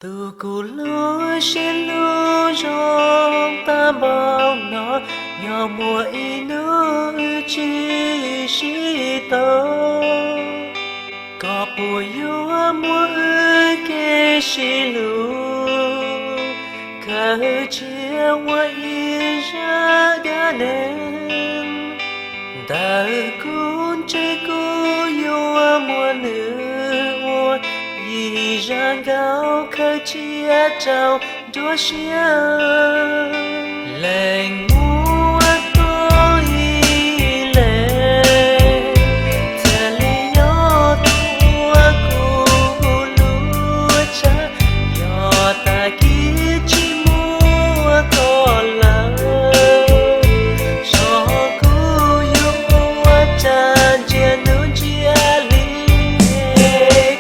Tus kuv lub siab hlub zoo tag npaum no, yog muaj ib hnub wb tsis sib tau, koj puas yuav muab wb kev sib hlub khaws cia ua ib zaj dab neeg? Ntawm kuv ntsej kuv yuav muab nws ua ib zaj nkauj khaws cia rau nruab siab. Leej muab koj ib leeg, txawm li nyob tus uas kuv lub tshaj, yog tag kis tsis muaj koj lawm, zog kuv yuav ua cas ntsiag hnub ntsiag hli.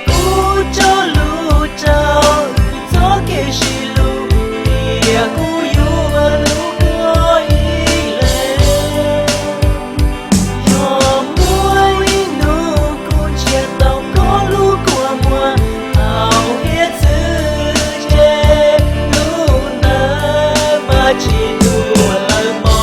Kuv tso lus rau wb txoj kev sib hlub, tias kuv yuav hlub koj ib leeg. Yog muaj ib hnub kuv nrhiav tau koj lub kua muag hauv hiav txwv, ces hnub ntawd mas tsis luag lawm mog.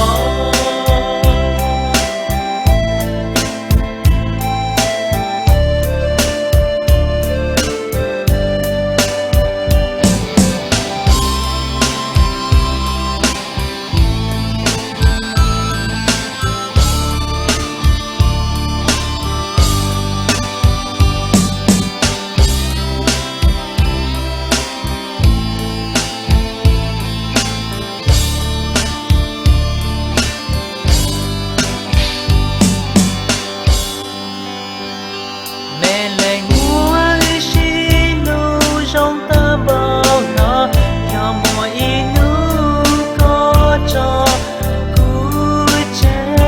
Me leej muab wb sib hlub zoo tag npaum no, yog muaj ib hnub koj tso kuv tseg,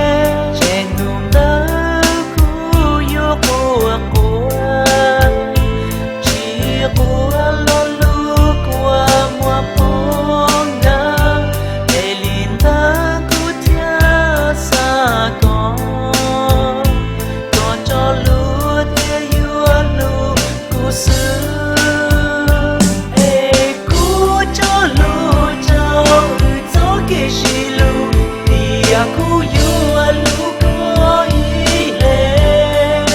ces hnub ntawd kuv yuav quaj quaj, tsis quaj lo lub kua muag poob ntawd, es li ntawd kuv thiaj xav koj, koj tso lus tias yuav hlub kuv xwb. Es kuv tso lus rau wb txoj kev sib hlub, tias kuv yuav hlub koj ib leeg.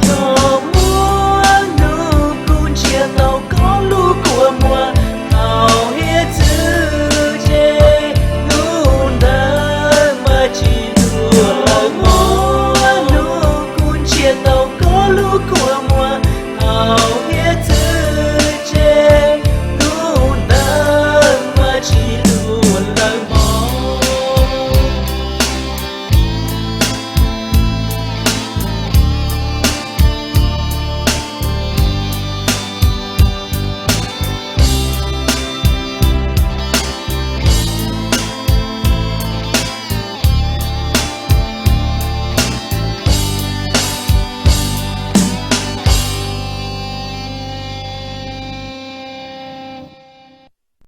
Yog muaj hnub kuv nrhiav tau koj lub kua muag hauv hiav txwv, ces hnub ntawd mas tsis luag lawm mog. Muaj hnub kuv nrhiav tau koj lub kua